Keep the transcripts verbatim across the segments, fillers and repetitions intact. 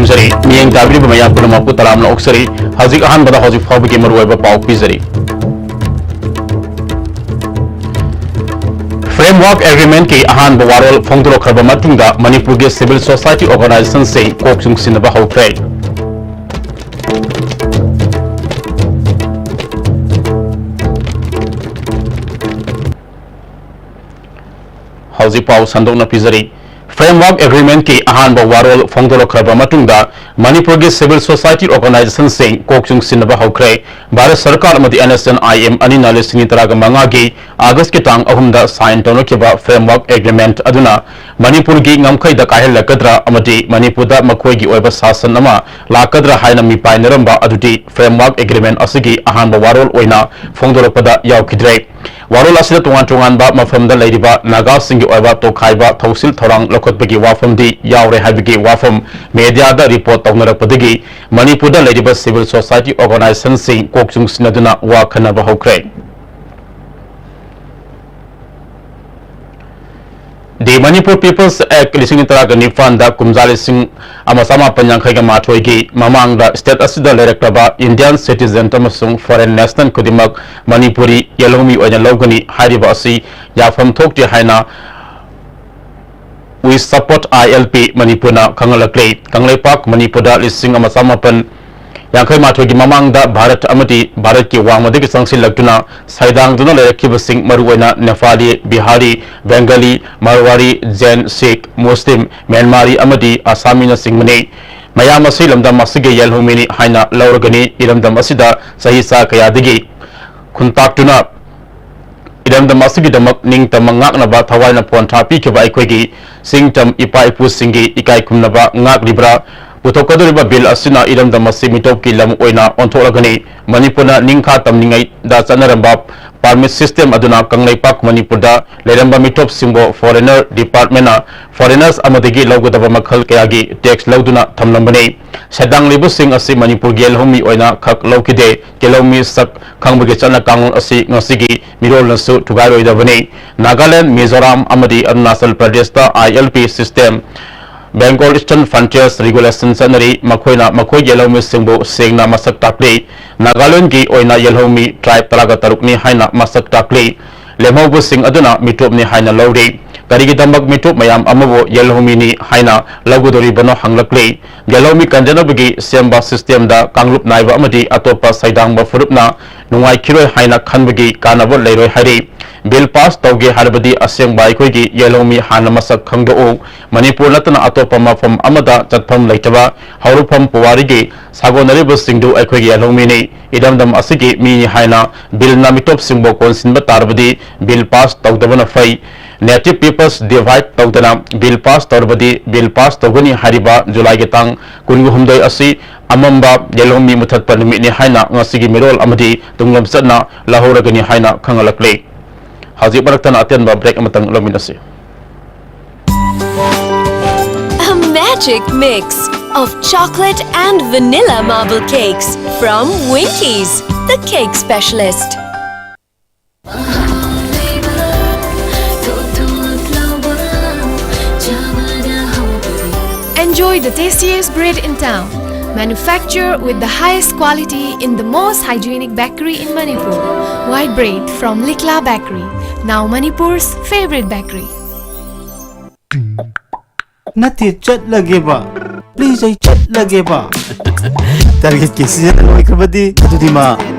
ꯖꯔꯤ꯫ ꯃꯤꯠꯌꯦꯡ ꯇꯥꯕꯤꯔꯤꯕ ꯃꯌꯥꯝ ꯄꯨꯝꯅꯃꯛꯄꯨ ꯇꯔꯥꯝꯅ ꯑꯣꯛꯆꯔꯤ꯫ ꯍꯧꯖꯤꯛ ꯑꯍꯥꯟꯕꯗ ꯍꯧꯖꯤꯛ ꯐꯥꯎꯕꯒꯤ ꯃꯔꯨꯑꯣꯏꯕ ꯄꯥꯎ ꯄꯤꯖꯔꯤ꯫ Framework Agreement ꯀꯤ ꯑꯍꯥꯟꯕ ꯋꯥꯔꯣꯜ ꯐꯣꯡꯗꯣꯔꯛꯈ꯭ꯔꯕ ꯃꯇꯨꯡꯗ ꯃꯅꯤꯄꯨꯔꯒꯤ civil society organization ꯁꯤꯡ ꯀꯣꯛ ꯆꯨꯡꯁꯤꯟꯅꯕ ꯍꯧꯈ꯭ꯔꯦ꯫ ꯍꯧꯖꯤꯛ ꯄꯥꯎ ꯁꯟꯗꯣꯛꯅ ꯄꯤꯖꯔꯤ꯫ Framework Agreement ꯀꯤ ꯑꯍꯥꯟꯕ ꯋꯥꯔꯣꯜ ꯐꯣꯡꯗꯣꯔꯛꯈ꯭ꯔꯕ ꯃꯇꯨꯡꯗ ꯃꯅꯤꯄꯨꯔꯒꯤ civil society organization ꯁꯤꯡ ꯀꯣꯛ ꯆꯨꯡꯁꯤꯟꯅꯕ ꯍꯧꯈ꯭ꯔꯦ꯫ ꯚꯥꯔꯠ ꯁꯔꯀꯥꯔ ꯑꯃꯗꯤ NSCN-IM ꯑꯅꯤꯅ ꯂꯤꯁꯤꯡ ꯇꯔꯥꯒ ꯃꯉꯥꯒꯤ ꯑꯥꯒꯁꯀꯤ ꯇꯥꯡ ꯑꯍꯨꯝꯗ sign ꯇꯧꯅꯈꯤꯕ Framework Agreement ꯑꯗꯨꯅ ꯃꯅꯤꯄꯨꯔꯒꯤ ꯉꯝꯈꯩꯗ ꯀꯥꯏꯍꯜꯂꯛꯀꯗ꯭ꯔꯥ ꯑꯃꯗꯤ ꯃꯅꯤꯄꯨꯔꯗ ꯃꯈꯣꯏꯒꯤ ꯑꯣꯏꯕ ꯁꯥꯁꯟ ꯑꯃ ꯂꯥꯛꯀꯗ꯭ꯔꯥ ꯍꯥꯏꯅ ꯃꯤꯄꯥꯏꯅꯔꯝꯕ ꯑꯗꯨꯗꯤ Framework Agreement ꯑꯁꯤꯒꯤ ꯑꯍꯥꯟꯕ ꯋꯥꯔꯣꯜ ꯑꯣꯏꯅ ꯐꯣꯡꯗꯣꯔꯛꯄꯗ ꯌꯥꯎꯈꯤꯗ꯭ꯔꯦ꯫ ꯋꯥꯔꯣꯜ ꯑꯁꯤꯗ ꯇꯣꯉꯥꯟ ꯇꯣꯉꯥꯟꯕ ꯃꯐꯝꯗ ꯂꯩꯔꯤꯕ ꯅꯥꯒꯥꯁꯤꯡꯒꯤ ꯑꯣꯏꯕ ꯇꯣꯈꯥꯏꯕ ꯊꯧꯁꯤꯜ ꯊꯧꯔꯥꯡ ꯂꯧꯈꯠꯄꯒꯤ ꯋꯥꯐꯝꯗꯤ ꯌꯥꯎꯔꯦ ꯍꯥꯏꯕꯒꯤ ꯋꯥꯐꯝ ꯃꯦꯗꯤꯌꯥꯗ ꯔꯤꯄꯣꯔꯠ ꯇꯧꯅꯔꯛꯄꯗꯒꯤ ꯃꯅꯤꯄꯨꯔꯗ ꯂꯩꯔꯤꯕ civil society organization ꯁꯤꯡ ꯀꯣꯛ ꯆꯨꯡꯁꯤꯟꯅꯗꯨꯅ ꯋꯥ ꯈꯟꯅꯕ ꯍꯧꯈ꯭ꯔꯦ꯫ The Manipur People's Act ꯂꯤꯁꯤꯡ ꯇꯔꯥꯒ ꯅꯤꯄꯥꯟꯗ ꯀꯨꯝꯖꯥ ꯂꯤꯁꯤꯡ ꯑꯃ ꯆꯃꯥꯄꯟ ꯌꯥꯡꯈꯩꯒ ꯃꯥꯊꯣꯏꯒꯤ ꯃꯃꯥꯡꯗ state ꯑꯁꯤꯗ ꯂꯩꯔꯛꯂꯕ Indian citizen ꯑꯃꯁꯨꯡ foreign national ꯈꯨꯗꯤꯡꯃꯛ ꯃꯅꯤꯄꯨꯔꯤ ꯌꯦꯜꯍꯧꯃꯤ ꯑꯣꯏꯅ ꯂꯧꯒꯅꯤ ꯍꯥꯏꯔꯤꯕ ꯑꯁꯤ ꯌꯥꯐꯝ ꯊꯣꯛꯇꯦ ꯍꯥꯏꯅ We Support ILP ꯃꯅꯤꯄꯨꯔꯅ ꯈꯪꯍꯜꯂꯛꯂꯤ꯫ ꯀꯪꯂꯩꯄꯥꯛ ꯃꯅꯤꯄꯨꯔꯗ ꯂꯤꯁꯤꯡ ꯑꯃ ꯆꯃꯥꯄꯟ ꯌꯥꯡꯈꯩ ꯃꯥꯊꯣꯏꯒꯤ ꯃꯃꯥꯡꯗ ꯚꯥꯔꯠ ꯑꯃꯗꯤ ꯚꯥꯔꯠꯀꯤ ꯋꯥꯡꯃꯗꯒꯤ ꯆꯪꯁꯤꯜꯂꯛꯇꯨꯅ ꯁꯩꯗꯥꯡꯗꯨꯅ ꯂꯩꯔꯛꯈꯤꯕꯁꯤꯡ, ꯃꯔꯨꯑꯣꯏꯅ ꯅꯦꯄꯥꯂꯤ, ꯕꯤꯍꯥꯔꯤ, ꯕꯦꯡꯒꯥꯂꯤ, ꯃꯥꯔꯋꯥꯔꯤ, ꯖꯦꯟ, ꯁꯤꯈ, ꯃꯨꯁꯂꯤꯝ, ꯃ꯭ꯌꯥꯟꯃꯥꯔꯤ ꯑꯃꯗꯤ ꯑꯁꯥꯃꯤꯅꯆꯤꯡꯕꯅꯤ꯫ ꯃꯌꯥꯝ ꯑꯁꯤ ꯂꯝꯗꯝ ꯑꯁꯤꯒꯤ ꯌꯦꯜꯍꯧꯃꯤꯅꯤ ꯍꯥꯏꯅ ꯂꯧꯔꯒꯅꯤ꯫ ꯏꯔꯝꯗꯝ ꯑꯁꯤꯗ ꯆꯍꯤ ꯆꯥ ꯀꯌꯥꯗꯒꯤ ꯈꯨꯟꯇꯥꯛꯇꯨꯅ ꯏꯔꯝꯗꯝ ꯑꯁꯤꯒꯤꯗꯃꯛ ꯅꯤꯡꯇꯝꯕ ꯉꯥꯛꯅꯕ ꯊꯋꯥꯏꯅ ꯄꯣꯟꯊꯥ ꯄꯤꯈꯤꯕ ꯑꯩꯈꯣꯏꯒꯤ ꯆꯤꯡꯇꯝ ꯏꯄꯥ ꯏꯄꯨꯁꯤꯡꯒꯤ ꯏꯀꯥꯏ ꯈꯨꯝꯅꯕ ꯉꯥꯛꯂꯤꯕ꯭ꯔꯥ? ꯄꯨꯊꯣꯛꯀꯗꯧꯔꯤꯕ ꯕꯤꯜ ꯑꯁꯤꯅ ꯏꯔꯝꯗꯝ ꯑꯁꯤ ꯃꯤꯇꯣꯞꯀꯤ ꯂꯝ ꯑꯣꯏꯅ ꯑꯣꯟꯊꯣꯛꯂꯒꯅꯤ꯫ ꯃꯅꯤꯄꯨꯔꯅ ꯅꯤꯡꯈꯥ ꯇꯝꯂꯤꯉꯩꯗ ꯆꯠꯅꯔꯝꯕ permit system ꯑꯗꯨꯅ ꯀꯪꯂꯩꯄꯥꯛ ꯃꯅꯤꯄꯨꯔꯗ ꯂꯩꯔꯝꯕ ꯃꯤꯇꯣꯞꯁꯤꯡꯕꯨ foreigner departmentꯅ foreigners ꯑꯃꯗꯒꯤ ꯂꯧꯒꯗꯕ ꯃꯈꯜ ꯀꯌꯥꯒꯤ tax ꯂꯧꯗꯨꯅ ꯊꯝꯂꯝꯕꯅꯤ꯫ ꯁꯩꯗꯥꯡꯂꯤꯕꯁꯤꯡ ꯑꯁꯤ ꯃꯅꯤꯄꯨꯔꯒꯤ ꯌꯦꯜꯍꯧꯃꯤ ꯑꯣꯏꯅ ꯈꯛ ꯂꯧꯈꯤꯗꯦ꯫ ꯌꯦꯜꯍꯧꯃꯤ ꯁꯛ ꯈꯪꯕꯒꯤ ꯆꯠꯅ ꯀꯥꯡꯂꯣꯟ ꯑꯁꯤ ꯉꯁꯤꯒꯤ ꯃꯤꯔꯣꯜꯅꯁꯨ ꯊꯨꯒꯥꯏꯔꯣꯏꯗꯕꯅꯤ꯫ ꯅꯥꯒꯥꯂꯦꯟ, ꯃꯤꯖꯣꯔꯥꯝ ꯑꯃꯗꯤ ꯑꯔꯨꯅꯥꯆꯜ ꯄ꯭ꯔꯗꯦꯁꯇ ILP system Bengal Eastern Frontiers Regulation ꯆꯠꯅꯔꯤ꯫ ꯃꯈꯣꯏꯅ ꯃꯈꯣꯏꯒꯤ ꯌꯦꯜꯍꯧꯃꯤꯁꯤꯡꯕꯨ ꯁꯦꯡꯅ ꯃꯁꯛ ꯇꯥꯛꯂꯤ꯫ ꯅꯥꯒꯥꯂꯦꯟꯗꯒꯤ ꯑꯣꯏꯅ ꯌꯦꯜꯍꯧꯃꯤ tribe ꯇꯔꯥꯒ ꯇꯔꯨꯛꯅꯤ ꯍꯥꯏꯅ ꯃꯁꯛ ꯇꯥꯛꯂꯤ꯫ ꯂꯦꯝꯍꯧꯕꯁꯤꯡ ꯑꯗꯨꯅ ꯃꯤꯇꯣꯞꯅꯤ ꯍꯥꯏꯅ ꯂꯧꯔꯤ꯫ ꯀꯔꯤꯒꯤꯗꯃꯛ ꯃꯤꯇꯣꯞ ꯃꯌꯥꯝ ꯑꯃꯕꯨ ꯌꯦꯜꯍꯧꯃꯤꯅꯤ ꯍꯥꯏꯅ ꯂꯧꯒꯗꯧꯔꯤꯕꯅꯣ ꯍꯪꯂꯛꯂꯤ꯫ ꯌꯦꯜꯍꯧꯃꯤ ꯀꯟꯖꯅꯕꯒꯤ ꯁꯦꯝꯕ systemꯗ ꯀꯥꯡꯂꯨꯞ ꯅꯥꯏꯕ ꯑꯃꯗꯤ ꯑꯇꯣꯞꯄ ꯁꯩꯗꯥꯡꯕ ꯐꯨꯔꯨꯞꯅ ꯅꯨꯡꯉꯥꯏꯈꯤꯔꯣꯏ ꯍꯥꯏꯅ ꯈꯟꯕꯒꯤ ꯀꯥꯟꯅꯕ ꯂꯩꯔꯣꯏ ꯍꯥꯏꯔꯤ꯫ Bill pass ꯇꯧꯒꯦ ꯍꯥꯏꯔꯕꯗꯤ ꯑꯁꯦꯡꯕ ꯑꯩꯈꯣꯏꯒꯤ ꯌꯦꯜꯍꯧꯃꯤ ꯍꯥꯟꯅ ꯃꯁꯛ ꯈꯪꯗꯣꯛꯎ꯫ ꯃꯅꯤꯄꯨꯔ ꯅꯠꯇꯅ ꯑꯇꯣꯞꯄ ꯃꯐꯝ ꯑꯃꯗ ꯆꯠꯐꯝ ꯂꯩꯇꯕ ꯍꯧꯔꯛꯐꯝ ꯄꯨꯋꯥꯔꯤꯒꯤ ꯁꯥꯒꯣꯟꯅꯔꯤꯕꯁꯤꯡꯗꯨ ꯑꯩꯈꯣꯏꯒꯤ ꯌꯦꯜꯍꯧꯃꯤꯅꯤ, ꯏꯔꯝꯗꯝ ꯑꯁꯤꯒꯤ ꯃꯤꯅꯤ ꯍꯥꯏꯅ Billꯅ ꯃꯤꯇꯣꯞꯁꯤꯡꯕꯨ ꯀꯣꯟꯁꯤꯟꯕ ꯇꯥꯔꯕꯗꯤ Bill pass ꯇꯧꯗꯕꯅ ꯐꯩ꯫ Native Peoples divide ꯇꯧꯗꯅ Bill pass ꯇꯧꯔꯕꯗꯤ Bill pass ꯇꯧꯒꯅꯤ ꯍꯥꯏꯔꯤꯕ ꯖꯨꯂꯥꯏꯒꯤ ꯇꯥꯡ ꯀꯨꯟꯍꯨꯝꯗꯣꯏ ꯑꯁꯤ ꯑꯃꯝꯕ ꯌꯦꯜꯍꯧꯃꯤ ꯃꯨꯊꯠꯄ ꯅꯨꯃꯤꯠꯅꯤ ꯍꯥꯏꯅ ꯉꯁꯤꯒꯤ ꯃꯤꯔꯣꯜ ꯑꯃꯗꯤ ꯇꯨꯡꯂꯝꯆꯠꯅ ꯂꯧꯍꯧꯔꯒꯅꯤ ꯍꯥꯏꯅ ꯈꯪꯍꯜꯂꯛꯂꯤ꯫ ꯍꯧꯖꯤꯛ ꯃꯔꯛꯇꯅ ꯑꯇꯦꯟꯕ break ꯑꯃꯇꯪ ꯂꯧꯃꯤꯟꯅꯁꯤ꯫ A magic mix of chocolate and vanilla marble cakes from Winkies, the cake specialist. Enjoy the tastiest bread in town. Manufactured with the highest quality in the most hygienic bakery in Manipur. White bread from Likla Bakery, now Manipur's favorite bakery. ꯅꯠꯇꯦ, ꯆꯠꯂꯒꯦꯕ꯫ Please, ꯑꯩ ꯆꯠꯂꯒꯦꯕ꯫ Targetꯀꯤ season ꯂꯣꯏꯈ꯭ꯔꯕꯗꯤ ꯑꯗꯨꯗꯤ ꯃꯥ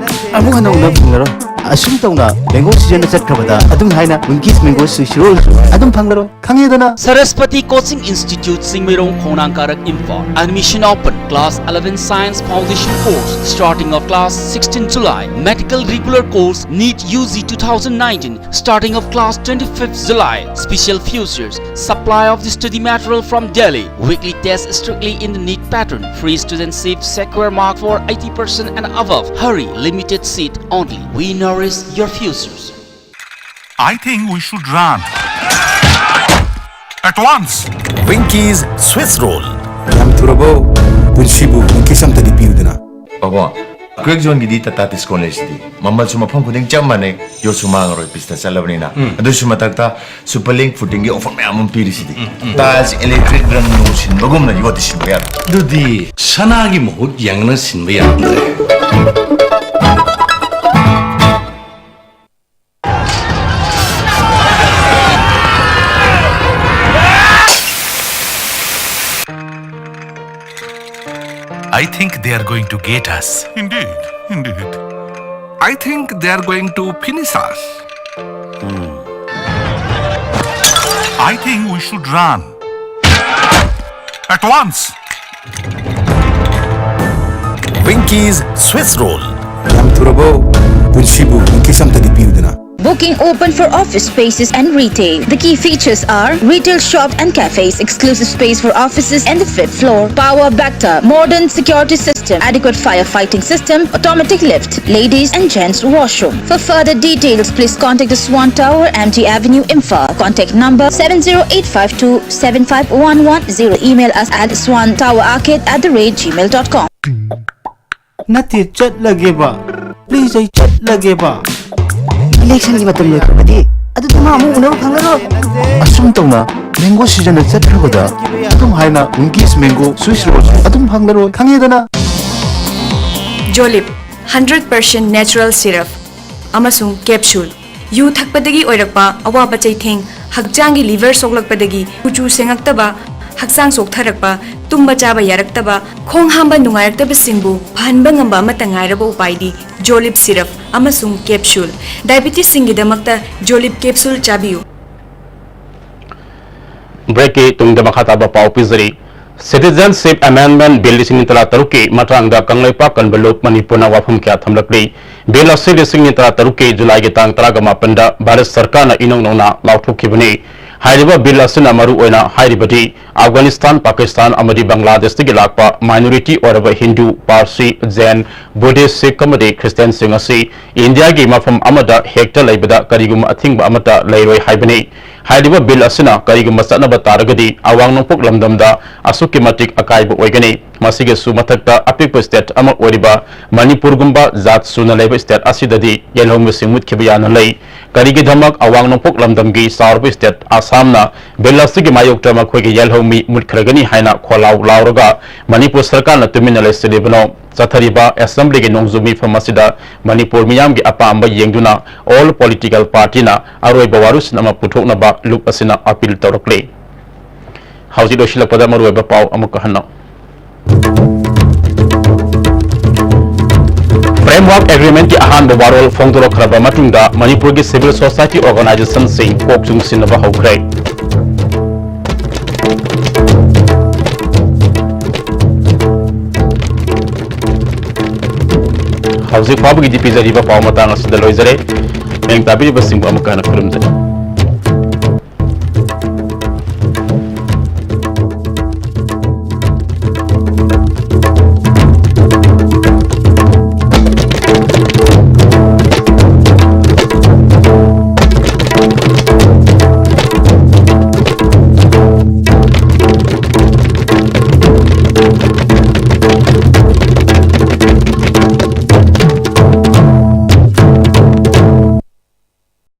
ꯑꯃꯨꯛ ꯍꯟꯅ ꯎꯅꯕ ꯐꯪꯂꯔꯣꯏ꯫ ꯑꯁꯨꯝ ꯇꯧꯅ Bengal seasonꯅ ꯆꯠꯈ꯭ꯔꯕꯗ ꯑꯗꯨꯝ ꯍꯥꯏꯅ Winkies Mango Swiss Rollꯁꯨ ꯑꯗꯨꯝ ꯐꯪꯂꯔꯣꯏ꯫ ꯈꯪꯉꯦꯗꯅ? Saraswati Coaching Institute, Singmeirong, Khongnang Karak, Imphal. Admission open. Class eleven Science Foundation course starting of class sixteen July. Medical regular course NEET U G two thousand nineteen. Starting of class twenty-fifth July. Special futures. Supply of the study material from Delhi. Weekly test strictly in the NEET pattern. Free student seat, secure mark for eighty percent and above. Hurry, limited seat only. We nourish your futures. I think we should run. At once. Winkies Swiss Roll. ꯌꯥꯝ ꯊꯨꯔꯕꯣ? ꯄꯨꯟꯁꯤꯕꯨ Winkies ꯑꯝꯇꯗꯤ ꯄꯤꯌꯨꯗꯅ꯫ ꯄꯥꯕꯣ, ꯀ꯭ꯔꯦꯛ ꯖꯣꯟꯒꯤꯗꯤ Tata discount ꯂꯩꯁꯤꯗꯤ꯫ ꯃꯃꯜꯁꯨ ꯃꯐꯝ ꯈꯨꯗꯤꯡ ꯆꯞ ꯃꯥꯟꯅꯩ, ꯌꯣꯠꯁꯨ ꯃꯥꯡꯉꯔꯣꯏ, ꯄꯤꯁꯇ ꯆꯠꯂꯕꯅꯤꯅ꯫ ꯑꯗꯨꯁꯨ ꯃꯊꯛꯇ super link ꯐꯨꯇꯤꯡꯒꯤ offer ꯃꯌꯥꯝ ꯑꯃ ꯄꯤꯔꯤꯁꯤꯗꯤ꯫ ꯇꯥꯏꯜꯁ, ꯏꯂꯦꯛꯇ꯭ꯔꯤꯛ, ꯔꯪ ꯅꯨꯡ ꯁꯤꯟꯕꯒꯨꯝꯅ ꯌꯣꯠꯇꯤ ꯁꯤꯟꯕ ꯌꯥꯔꯣꯏ꯫ ꯑꯗꯨꯗꯤ ꯁꯅꯥꯒꯤ ꯃꯍꯨꯠ ꯌꯥꯡꯅ ꯁꯤꯟꯕ ꯌꯥꯗ꯭ꯔꯦ꯫ I think they are going to get us. Indeed, indeed. I think they are going to finish us. I think we should run. At once. Winky's Swiss Roll. ꯌꯥꯝ ꯊꯨꯔꯕꯣ? ꯄꯨꯟꯁꯤꯕꯨ ꯋꯤꯡꯀꯤꯁ ꯑꯝꯇꯗꯤ ꯄꯤꯌꯨꯗꯅ꯫ Booking open for office spaces and retail. The key features are retail shop and cafes, exclusive space for offices and the fifth floor, power backup, modern security system, adequate firefighting system, automatic lift, ladies and gents washroom. For further details, please contact the Swan Tower, M T Avenue, Imphal. Contact number seven zero eight five two seven five one one zero. Email us at swan tower arcade at the rate gmail dot com. ꯅꯠꯇꯦ, ꯆꯠꯂꯒꯦꯕ꯫ Please, ꯑꯩ ꯆꯠꯂꯒꯦꯕ꯫ ꯏꯂꯦꯛꯁꯟꯒꯤ ꯃꯇꯝ ꯂꯣꯏꯈ꯭ꯔꯕꯗꯤ ꯑꯗꯨꯗꯤ ꯃꯥ ꯑꯃꯨꯛ ꯎꯅꯕ ꯐꯪꯉꯔꯣꯏ꯫ ꯑꯁꯨꯝ ꯇꯧꯅ ꯃꯦꯡꯒꯣ ꯁꯤꯖꯟꯗ ꯆꯠꯈ꯭ꯔꯕꯗ ꯑꯗꯨꯝ ꯍꯥꯏꯅ ꯋꯤꯡꯀꯤꯁ ꯃꯦꯡꯒꯣ ꯁ꯭ꯋꯤꯁ ꯔꯣꯜꯁ ꯑꯗꯨꯝ ꯐꯪꯂꯔꯣꯏ, ꯈꯪꯉꯦꯗꯅ? ꯖꯣꯂꯤꯞ, ꯍꯟꯗ꯭ꯔꯦꯠ ꯄꯥꯔꯁꯦꯟ ꯅꯦꯆꯔꯦꯜ ꯁꯤꯔꯞ ꯑꯃꯁꯨꯡ ꯀꯦꯞꯁꯨꯜ꯫ ꯌꯨ ꯊꯛꯄꯗꯒꯤ ꯑꯣꯏꯔꯛꯄ ꯑꯋꯥꯕ ꯆꯩꯊꯦꯡ, ꯍꯛꯆꯥꯡꯒꯤ ꯂꯤꯚꯔ ꯁꯣꯛꯂꯛꯄꯗꯒꯤ ꯀꯨꯆꯨ ꯁꯦꯡꯉꯛꯇꯕ, ꯍꯛꯆꯥꯡ ꯆꯣꯛꯊꯔꯛꯄ, ꯇꯨꯝꯕ ꯆꯥꯕ ꯌꯥꯔꯛꯇꯕ, ꯈꯣꯡ ꯍꯥꯝꯕ ꯅꯨꯡꯉꯥꯏꯔꯛꯇꯕꯁꯤꯡꯕꯨ ꯐꯍꯟꯕ ꯉꯝꯕ ꯑꯃꯠꯇ ꯉꯥꯏꯔꯕ ꯎꯄꯥꯏꯗꯤ ꯖꯣꯂꯤꯞ ꯁꯤꯔꯞ ꯑꯃꯁꯨꯡ ꯀꯦꯞꯁꯨꯜ꯫ ꯗꯥꯏꯕꯤꯇꯤꯁꯁꯤꯡꯒꯤꯗꯃꯛꯇ ꯖꯣꯂꯤꯞ ꯀꯦꯞꯁꯨꯜ ꯆꯥꯕꯤꯌꯨ꯫ ꯕ꯭ꯔꯦꯛꯀꯤ ꯇꯨꯡꯗ ꯃꯈꯥ ꯇꯥꯕ ꯄꯥꯎ ꯄꯤꯖꯔꯤ꯫ Citizenship Amendment Bill ꯂꯤꯁꯤꯡ ꯑꯅꯤ ꯇꯔꯥ ꯇꯔꯨꯛꯀꯤ ꯃꯇꯥꯡꯗ ꯀꯪꯂꯩꯄꯥꯛ ꯀꯟꯕ ꯂꯨꯞ ꯃꯅꯤꯄꯨꯔꯅ ꯋꯥꯐꯝ ꯀꯌꯥ ꯊꯝꯂꯛꯂꯤ꯫ ꯕꯤꯜ ꯑꯁꯤ ꯂꯤꯁꯤꯡ ꯑꯅꯤ ꯇꯔꯥ ꯇꯔꯨꯛꯀꯤ ꯖꯨꯂꯥꯏꯒꯤ ꯇꯥꯡ ꯇꯔꯥꯒ ꯃꯥꯄꯟꯗ ꯚꯥꯔꯠ ꯁꯔꯀꯥꯔꯅ ꯏꯅꯧ ꯅꯧꯅ ꯂꯥꯎꯊꯣꯛꯈꯤꯕꯅꯤ꯫ ꯍꯥꯏꯔꯤꯕ ꯕꯤꯜ ꯑꯁꯤꯅ ꯃꯔꯨ ꯑꯣꯏꯅ ꯍꯥꯏꯔꯤꯕꯗꯤ ꯑꯐꯒꯥꯅꯤꯁꯇꯥꯟ, ꯄꯥꯀꯤꯁꯇꯥꯟ ꯑꯃꯗꯤ ꯕꯪꯒ꯭ꯂꯥꯗꯦꯁꯇꯒꯤ ꯂꯥꯛꯄ minority ꯑꯣꯏꯔꯕ ꯍꯤꯟꯗꯨ, ꯄꯥꯔꯁꯤ, ꯖꯦꯟ, ꯕꯨꯙꯤꯁ, ꯁꯤꯈ ꯑꯃꯗꯤ ꯈ꯭ꯔꯤꯁꯇꯤꯌꯥꯟꯁꯤꯡ ꯑꯁꯤ ꯏꯟꯗꯤꯌꯥꯒꯤ ꯃꯐꯝ ꯑꯃꯗ ꯍꯦꯛꯇ ꯂꯩꯕꯗ ꯀꯔꯤꯒꯨꯝꯕ ꯑꯊꯤꯡꯕ ꯑꯃꯠꯇ ꯂꯩꯔꯣꯏ ꯍꯥꯏꯕꯅꯤ꯫ ꯍꯥꯏꯔꯤꯕ ꯕꯤꯜ ꯑꯁꯤꯅ ꯀꯔꯤꯒꯨꯝꯕ ꯆꯠꯅꯕ ꯇꯥꯔꯒꯗꯤ ꯑꯋꯥꯡ ꯅꯣꯡꯄꯣꯛ ꯂꯝꯗꯝꯗ ꯑꯁꯨꯛꯀꯤ ꯃꯇꯤꯛ ꯑꯀꯥꯏꯕ ꯑꯣꯏꯒꯅꯤ꯫ ꯃꯁꯤꯒꯤꯁꯨ ꯃꯊꯛꯇ ꯑꯄꯤꯛꯄ ꯁ꯭ꯇꯦꯠ ꯑꯃ ꯑꯣꯏꯔꯤꯕ ꯃꯅꯤꯄꯨꯔꯒꯨꯝꯕ ꯖꯥꯠ ꯁꯨꯅ ꯂꯩꯕ ꯁ꯭ꯇꯦꯠ ꯑꯁꯤꯗꯗꯤ ꯌꯦꯜꯍꯧꯃꯤꯁꯤꯡ ꯃꯨꯠꯈꯤꯕ ꯌꯥꯅ ꯂꯩ꯫ ꯀꯔꯤꯒꯤꯗꯃꯛ ꯑꯋꯥꯡ ꯅꯣꯡꯄꯣꯛ ꯂꯝꯗꯝꯒꯤ ꯆꯥꯎꯔꯕ ꯁ꯭ꯇꯦꯠ ꯑꯁꯥꯝꯅ ꯕꯤꯜ ꯑꯁꯤꯒꯤ ꯃꯥꯌꯣꯛꯇ ꯃꯈꯣꯏꯒꯤ ꯌꯦꯜꯍꯧꯃꯤ ꯃꯨꯠꯈ꯭ꯔꯒꯅꯤ ꯍꯥꯏꯅ ꯈꯣꯜꯂꯥꯎ ꯂꯥꯎꯔꯒ ꯃꯅꯤꯄꯨꯔ ꯁꯔꯀꯥꯔꯅ ꯇꯨꯃꯤꯟꯅ ꯂꯩꯁꯤꯜꯂꯤꯕꯅꯣ? ꯆꯠꯊꯔꯤꯕ ꯑꯦꯁꯦꯝꯕ꯭ꯂꯤꯒꯤ ꯅꯣꯡꯖꯨ ꯃꯤꯐꯝ ꯑꯁꯤꯗ ꯃꯅꯤꯄꯨꯔ ꯃꯤꯌꯥꯝꯒꯤ ꯑꯄꯥꯝꯕ ꯌꯦꯡꯗꯨꯅ all political partyꯅ ꯑꯔꯣꯏꯕ ꯋꯥꯔꯣꯏꯁꯤꯟ ꯑꯃ ꯄꯨꯊꯣꯛꯅꯕ ꯂꯨꯞ ꯑꯁꯤꯅ ꯑꯄꯤꯜ ꯇꯧꯔꯛꯂꯤ꯫ ꯍꯧꯖꯤꯛ ꯂꯣꯏꯁꯤꯜꯂꯛꯄꯗ ꯃꯔꯨꯑꯣꯏꯕ ꯄꯥꯎ ꯑꯃꯨꯛꯀ ꯍꯟꯅ꯫ Framework Agreementꯀꯤ ꯑꯍꯥꯟꯕ ꯋꯥꯔꯣꯜ ꯐꯣꯡꯗꯣꯔꯛꯈ꯭ꯔꯕ ꯃꯇꯨꯡꯗ ꯃꯅꯤꯄꯨꯔꯒꯤ civil society organizationꯁꯤꯡ ꯀꯣꯛ ꯆꯨꯡꯁꯤꯟꯅꯕ ꯍꯧꯈ꯭ꯔꯦ꯫ ꯍꯧꯖꯤꯛ ꯐꯥꯎꯕꯒꯤꯗꯤ ꯄꯤꯖꯔꯤꯕ ꯄꯥꯎ ꯃꯇꯥꯡ ꯑꯁꯤꯗ ꯂꯣꯏꯖꯔꯦ꯫ ꯃꯤꯌꯥꯝ ꯇꯥꯕꯤꯔꯤꯕꯁꯤꯡꯕꯨ ꯑꯃꯨꯛꯀ ꯍꯟꯅ ꯈꯨꯔꯨꯝꯖꯔꯤ꯫